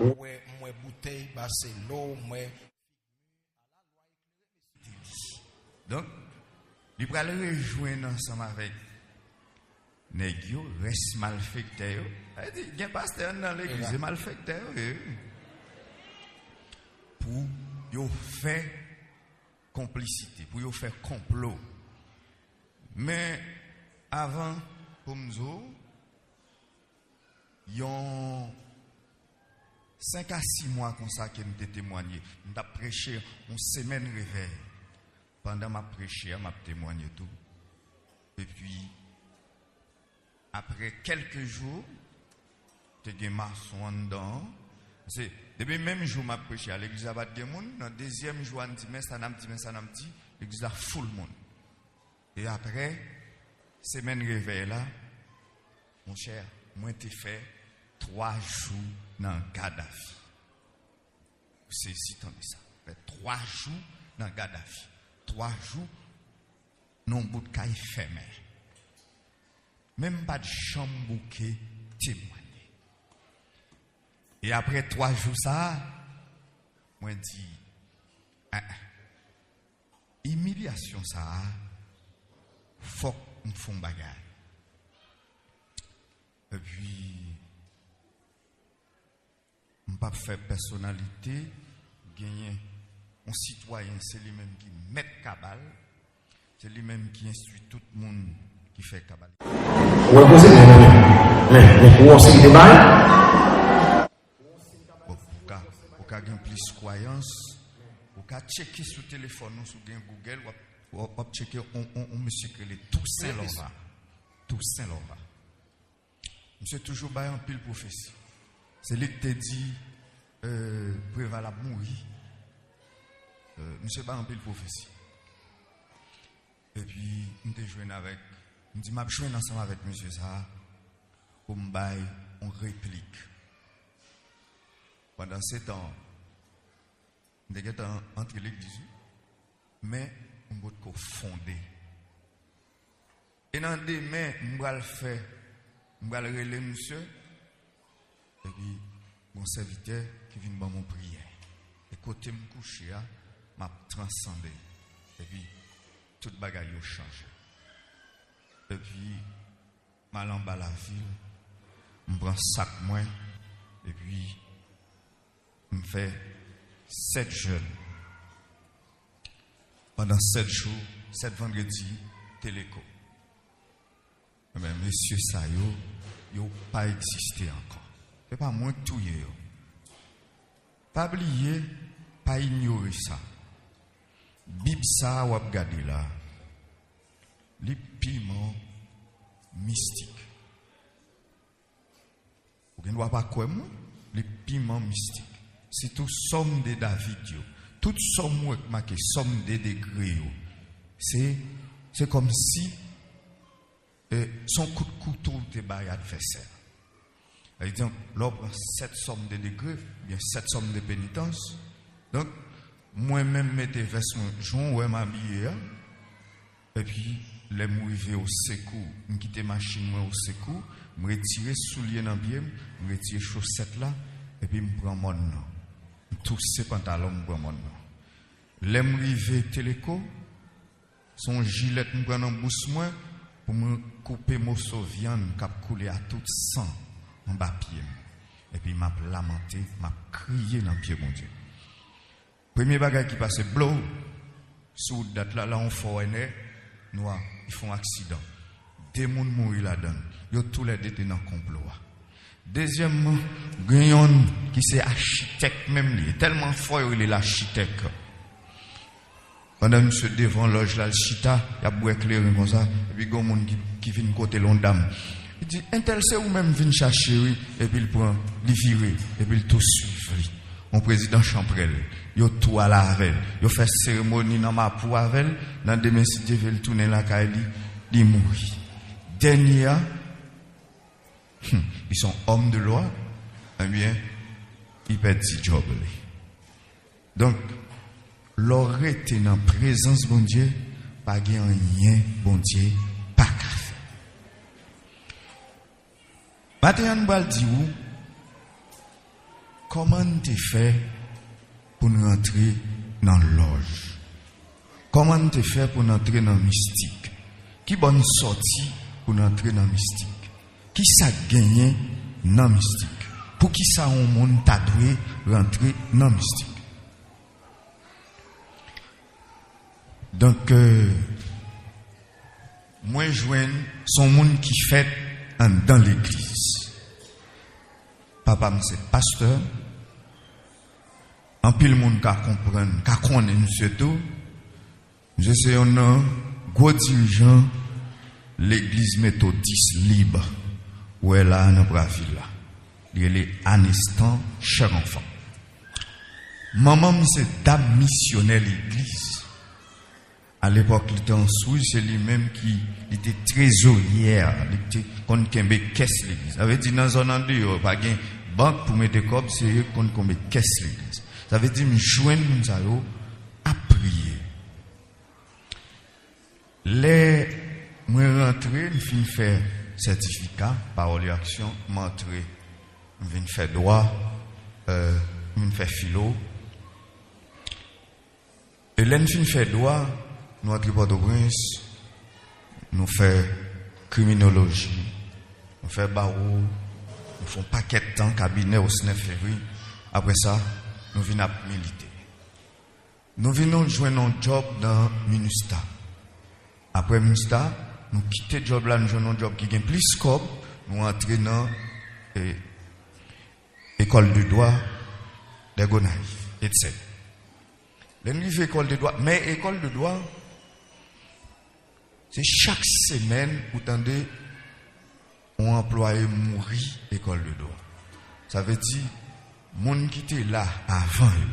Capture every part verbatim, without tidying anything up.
Ou wè, m wè boutèy, Barcelo, m wè. Donk, li pral rejwenn ansanm avèk nèg yo, rès malfektè yo. Sa vle di, gen pastè anndan legliz, se malfektè yo ye, wi. Pou yo fè konplisite, pou yo fè konplo. Men, avan pou m di w, yon senk a sis mwa konsa ke m te temwanye. M t ap preche yon semèn revèy. Pandan m ap preche a, m ap temwanye tou. Epi, apre kèlke jou, te gen mason anndan an. Se, depi menm jou m ap preche a, legliz la pa t gen moun. Nan dezyèm jou a, n di, "Men sa n ap di, men sa n ap di." Legliz la foul moun. E apre semèn revèy la, monchè, mwen te fè twa jou nan gadavi. Ou sezi tande sa. Fè twa jou nan gadavi. Twa jou nan yon bout kay fèmen. Men m pa t janm bouke temwanye. E apre twa jou sa a, mwen di, "Ah, ah. Imilyasyon sa a, fòk m fè yon bagay." Epi, m p ap fè pèsonalite, genyen yon sitwayen, se li menm ki mèt kaba l, se li menm ki enstwi tout moun ki fè kaba l. Ou wè koze, men, men, men, men, ou wè yon seri de bagay. Bon, ou ka, ou ka gen plis kwayans, ou ka tcheke sou telefòn ou, si w gen Google, w ap, w ap, w ap tcheke yon, yon, yon mesye ki rele Toussaint Lorvat. Toussaint Lorvat. Misye toujou bay anpil pwofesi. Se li ki te di, euh, Preval ap mouri. Euh, misye bay anpil pwofesi. Epi, m te jwenn avèk, m di, "M ap jwenn ansanm avèk mesye sa a pou m bay yon replik." Pandan se tan, m te gentan antre legliz, wi, men m potko fonde. E nan demen, m pral fè, m pral rele misye, epi gon sèvitè ki vin ban m yon priyè. E kote m kouche a, m ap transande. Epi tout bagay yo chanje. Epi m al anba lavil, m pran sak mwen, epi m fè sèt jèn. Pandan sèt jou, sèt vandredi, Teleko. Ebyen, mesye sa yo, yo pa egziste ankò. Se pa mwen k touye yo. Pa bliye, pa inyore sa. Bib sa a w ap gade la, li piman mistik. Ou gen dwa pa kwè m, wi. Li piman mistik. Sitou sòm de David yo. Tout sòm ou wè k make sòm de degre yo. Se, se kòmsi, e, se yon kout kouto ou te bay advèsè a. Pa egzanp, lè w pran sèt sòm de degre, oubyen sèt sòm de penitans, donk, mwen menm mete vès mwen, jan w wè m abiye a, epi, lè m rive o sekou, m kite machin mwen o sekou, m retire soulye nan pye m, m retire chosèt la, epi m pran mòn nan. M touse pantalon m, m pran mòn nan. Lè m rive Teleko, se yon jilèt m pran nan bous mwen pou m koupe moso vyann k ap koule a tout san anba pye m. Epi m ap lamante, m ap kriye nan pye Bondye. Premye bagay ki pase, blow, sou wout dat la, la yon fò wè nè nwa, li fè yon aksidan. De moun mouri ladan l. Yo toulède te nan konplo a. Dezyèmman, gen yonn ki se achitèk menm li ye. Tèlman fò yo rele l achitèk. Pandan misye devan lòj la, l chita, y ap bwè kleren konsa, epi gen yon moun ki, ki vin kote l, yon dam. Li di, "Entèl se ou menm vin chache, wi," epi l pran, li vire, epi l tou swiv li. Yon prezidan chanprèl, yo tou al avè l. Yo fè seremoni nan Mapou avè l, nan demen, si Dye vle, l tounen lakay li, li mouri. Dènye a, hmm, li se yon òm de lwa, ebyen, li pèdi djòb li. Donk, lè w rete nan prezans Bondye, pa gen anyen Bondye pa ka fè. Maten an, m pral di w, Kòman n te fè pou n rantre nan lòj? Kòman n te fè pou n antre nan mistik? Ki bò n sòti pou n antre nan mistik? Ki sa k genyen nan mistik? Poukisa yon moun ta dwe rantre nan mistik? Donk, euh, mwen jwenn se yon moun ki fèt anndan legliz. Papa m se pastè. Anpil moun ka konprann, ka konnen misye tou. Misye se yonn nan gwo dirijan legliz metodis lib ou wè la a nan Bravil la. Li rele Anestan Cherenfant. Manman m se dam misyonè legliz. Alepòk, li te an Swis, se li menm ki, li te trezoryè, li te konn kenbe kès legliz. Sa vle di, nan zòn andeyò, pa gen bank pou mete kòb, se yo ki konn kenbe kès legliz. Sa vle di, m jwenn moun sa yo ap priye. Lè mwen rantre, m fin fè sètifika, pawòl e aksyon, m antre, m vin fè dwa, euh, m vin fè filo. E lè n fin fè dwa, nou antre Pòtoprens, nou fè kriminoloji, nou fè bawo, nou fè yon pakèt tan kabinè Osnè Fevri. Apre sa, nou vin ap milite. Nou vin nou jwenn yon djòb nan Minustah. Apre Minustah, nou kite djòb la, nou jwenn yon djòb ki gen plis kòb, nou antre nan, eh, École de droit des Gonayives, EDSEG. Lè n rive École de droit, men École de droit, se chak semèn ou tande yon anplwaye mouri École de droit. Sa vle di, moun ki te la avan yo,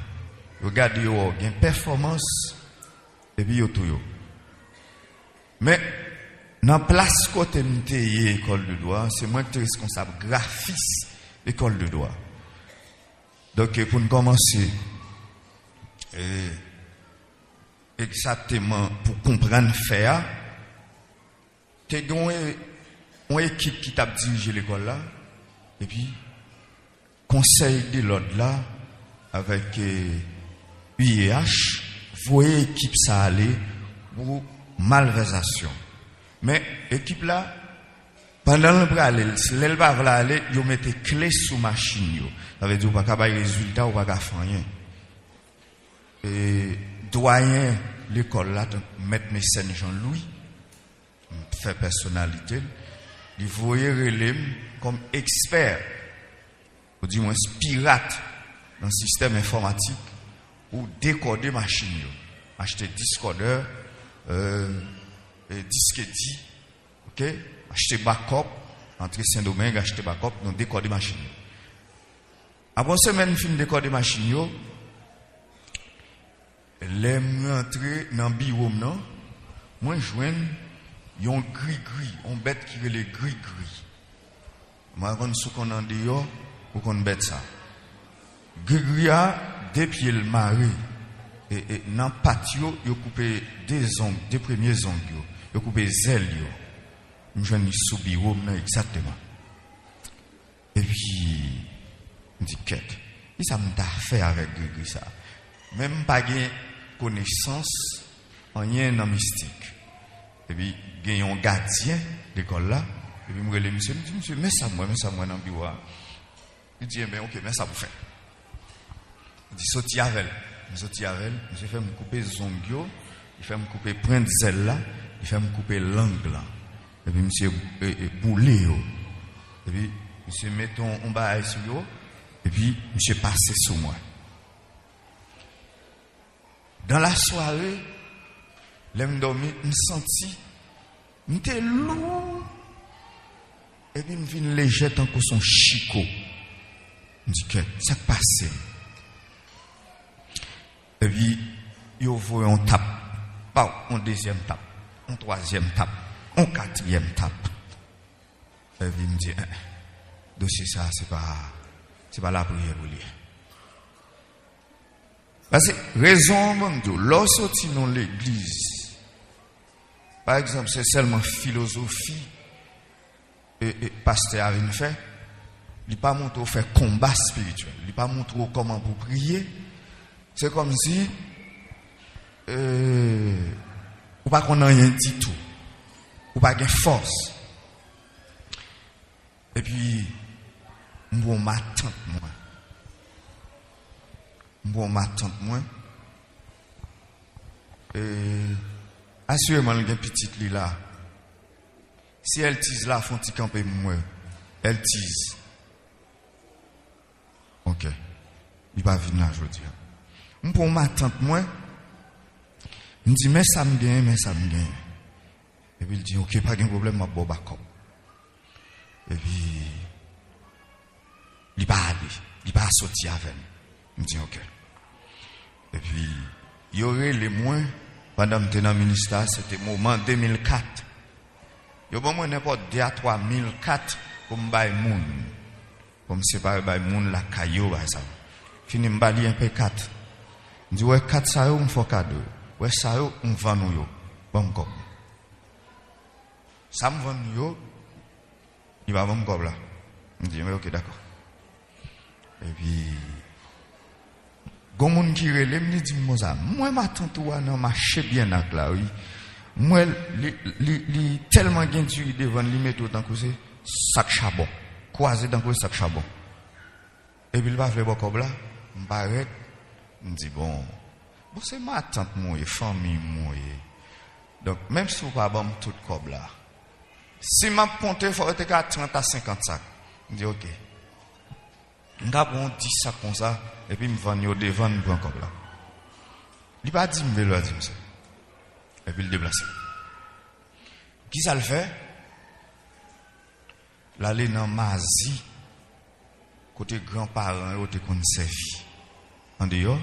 yo gade yo wè w gen pèfòmans, epi yo touye w. Men, nan plas kote m te ye École de droit, se mwen ki te reskonsab grafis École de droit. Donk, pou n kòmanse, e, egzakteman pou konprann fè a, te gen yon, yon ekip ki t ap dirije lekòl la, epi Konsèy de lòd la avèk, eh, U E H voye ekip sa ale pou malvèzasyon. Men ekip la, pandan l prale, lè l pa vle ale, yo mete kle sou machin yo. Sa vle di ou pa ka bay rezilta, ou pa ka fè anyen. E dwayen lekòl la, tank Mèt Mesèn Jean Louis, m fè pèsonalite l, li voye rele m kòm ekspè, oudimwens pirat, nan sistèm enfòmatik pou dekòde machin yo. Achte diskòdè, euh, e diskedi, oke? Achte bakòp, antre Sendomeng, achte bakòp, nou dekòde machin yo. Apre yon semèn, m fin dekòde machin yo, lè m rantre nan biwo m nan, mwen jwenn yon grigri, yon bèt ki rele grigri. M pa konn si w konn andeyò, ou konn bèt sa. Grigri a, de pye l mare. E, e nan pat yo, yo koupe de zong, de premye zong yo. Yo koupe zèl yo. M jwenn li sou biwo m nan egzakteman. Epi, m di, "Kèt, kisa m ta fè avèk grigri sa a?" Men m pa gen konesans anyen nan mistik. Epi, gen yon gadyen lekòl la, epi m rele misye, m di, "Misye, men sa m wè, men sa m wè nan biwo a." Li di, "Enben, oke, men sa pou fè." Li di, "Soti avè l." M soti avè l, misye fè m koupe zong yo, li fè m koupe pwent zèl la, li fè m koupe lang lan. Epi misye, e, e, boule yo. Epi misye mete yon, yon bagay sou yo, epi misye pase sou mwen. Dan lasware, lè m dòmi, m santi m te lou, epi m vin lejè tankou se yon chiko. M di, "Kèt, sa k pase m?" Epi, yo voye yon tap, pa yon dezyèm tap, yon twazyèm tap, yon katriyèm tap. Epi m di, "Eh, dosye sa, se pa, se pa lapriyè pou li." Paske rezon an, ban m di w, lè w soti nan legliz, pa egzanp, se sèlman filozofi e, e pastè a vin fè, Li pa montre w fè konba espirityèl. Li pa montre w kòman pou priye. Se kòmsi, euh, ou pa konn anyen ditou. Ou pa gen fòs. Epi, m pran matant mwen. M pran matant mwen. E, asireman, l gen pitit li la. Si Eltiz la, fè yon ti kanpe, m wè. Eltiz. Ok. Li pa vin la jodi a. M pran matant mwen. M di, men sa m genyen, men sa m genyen. Epi l di, ok, pa gen pwoblèm, m ap ba w bakòp. Epi, li pa ale, li pa soti avè m. M di, ok. Epi, yo rele mwen, pandan m te nan ministè, se te moman de mil kat. Yo ban mwen nenpòt de a twa mil kat pou m bay moun. Pou m separe bay moun lakay yo, bay sa. Fini, m ba li enpe kat. M di, wè kat sa yo, m fè w kado. Wè sa yo, m vann ou yo. Ban m kòb. Sa m vann yo, li pa ban m kòb la. M di, men ok, dakò. Epi, gon moun ki rele m, li di m konsa, m wè matant ou a nan mache Byennak la, wi. M wè li, li, li tèlman gen diri devan l, li mete w tankou se sak chabon. Kwaze tankou se sak chabon. Epi l pa vle ba w kòb la, m parèt, m di, bon, bon, se matant mwen ye, fanmi mwen ye. Donk, menm si w pa ban m tout kòb la, si m ap konte, fò yo te ka trant a senkant sak. M di, ok. M ka pran yon dis sak konsa, epi m vann yo devan, m pran kòb la. Li pa di m vle, li pa di m sa. Epi l deplase. Kisa l fè? L ale nan mazi, kote granparan yo te konn sèvi. Andeyò,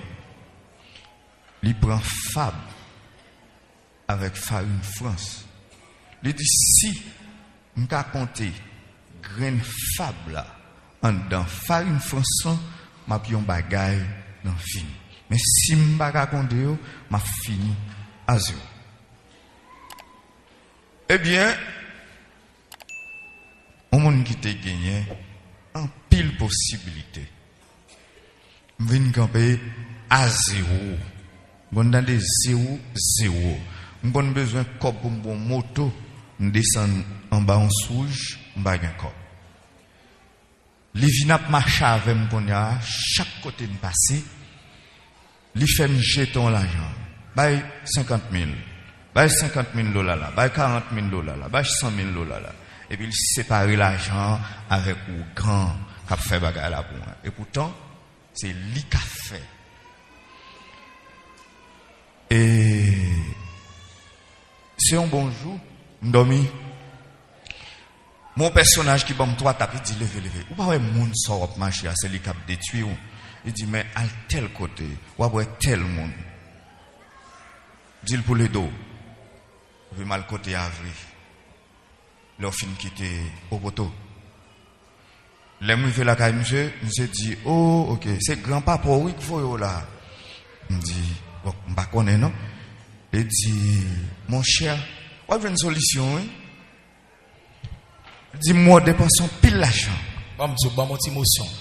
li pran fab avèk farin frans. Li di, si m ka konte grenn fab la anndan farin frans lan, m ap yon bagay nan vi m. Men si m pa ka konte yo, m ap fini a zewo. Ebyen, yon moun ki te genyen anpil posiblite. M vin kanpe a zewo. M konn tande zewo, zewo. M konn bezwen kòb pou m pran moto, m desann anba yon swouj, m pa gen kòb. Li vin ap mache avè m kounye a, chak kote n pase, li fè m jete yon lajan. Bay senkant mil. Bay senkant mil dola la. Bay karant mil dola la. Bay san mil dola la. Epi l separe lajan an avèk ougan k ap fè bagay la pou mwen. Epoutan, se li k ap fè. E se yon bon jou, m dòmi. Yon pèsonaj ki ban m twa tap, li di, leve, leve. Ou pa wè moun sa w ap mache a, se li k ap detwi w. Li di, men al tèl kote, w ap wè tèl moun. Di l pou l ede w. Epi m al kote a vre. Lè w fin kite Opoto. Lè m rive lakay misye, misye di, o, ok, se granpapa w wi k voye w la. M di, bon, m pa konnen non. Li di, monchè, w ap jwenn solisyon wi. Li di m wè w depanse anpil lajan. Ban m di w, ban m yon ti mosyon.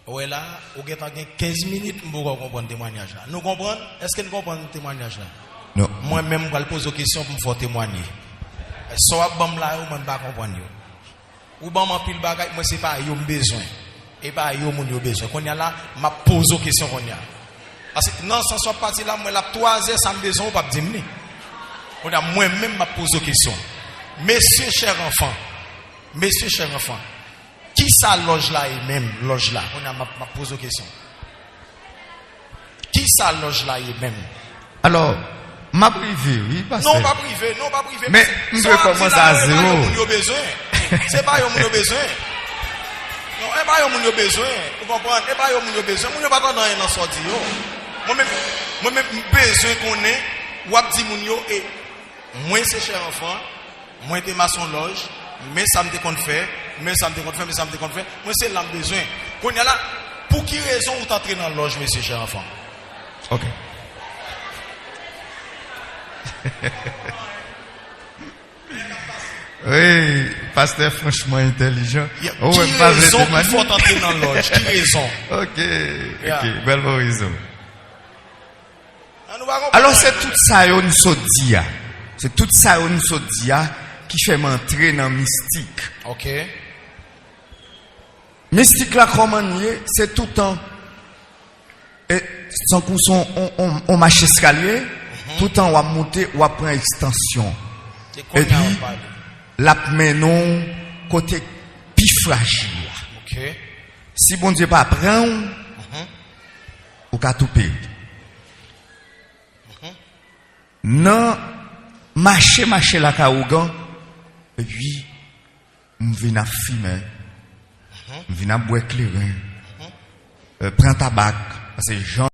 Ou wè la, ou gentan gen kenz minit, m poko konprann temwanyaj la. Nou konprann? Èske n konprann temwanyaj la? Non. Mwen menm, m pral poze w kesyon pou m fè w temwanye. Sa w ap ban m la yo, mwen m pa konprann yo. Ou ban m anpil bagay, mwen se pa yo m bezwen. E pa yo moun yo bezwen. Kounye a la, m ap poze w kesyon kounye a. Paske nan sans w ap pati la, mwen l ap twa zè, sa m bezwen, ou p ap di m li. Kounye a, mwen menm, m ap poze w kesyon. Mesye chè anfan. Mesye chè anfan. Kisa lòj la ye menm, lòj la? Kounye a, m ap, m ap poze w kesyon. Kisa lòj la ye menm? Alò, m ap rive, wi, pastè. Non, w p ap rive, non, w p ap rive. Men, m dwe kòmanse a zewo. Se pa yo moun yo bezwen. Se pa yo moun yo bezwen. Non, e pa yo moun yo bezwen. Ou konprann? E pa yo moun yo bezwen. Moun yo pa tande anyen nan sa w di yo. Mwen menm, mwen menm, m bezwen konnen, w ap di moun yo, e mwen se chè anfan, mwen te mason lòj, men sa m te konn fè, men sa m te konn fè, men sa m te konn fè, mwen se la m bezwen. Kounye a la, pou ki rezon ou t antre nan lòj, mesye chè anfan? Ok. Wi. Pastè franchman entèlijan. Ou wè, m pa vle demande. Ki rezon ki fè w t antre nan lòj? Ki rezon? Ok, ok, bèl bon rezon. Alò, se tout sa yo n sot di a. Se tout sa yo n sot di a ki fè m antre nan mistik. Ok. Mistik la, kòman l ye? Se toutan, e, tankou se on, on, on, on mach eskalye, toutan w ap monte, w ap pran ekstansyon. Epi, l ap mennen w kote k pi frajil la. Ok. Si Bondye pa pran w, ou ka tou peri. Nan mache, mache lakay ougan, epi m vin ap fimen, m vin ap bwè kleren, e, pran tabak, paske jan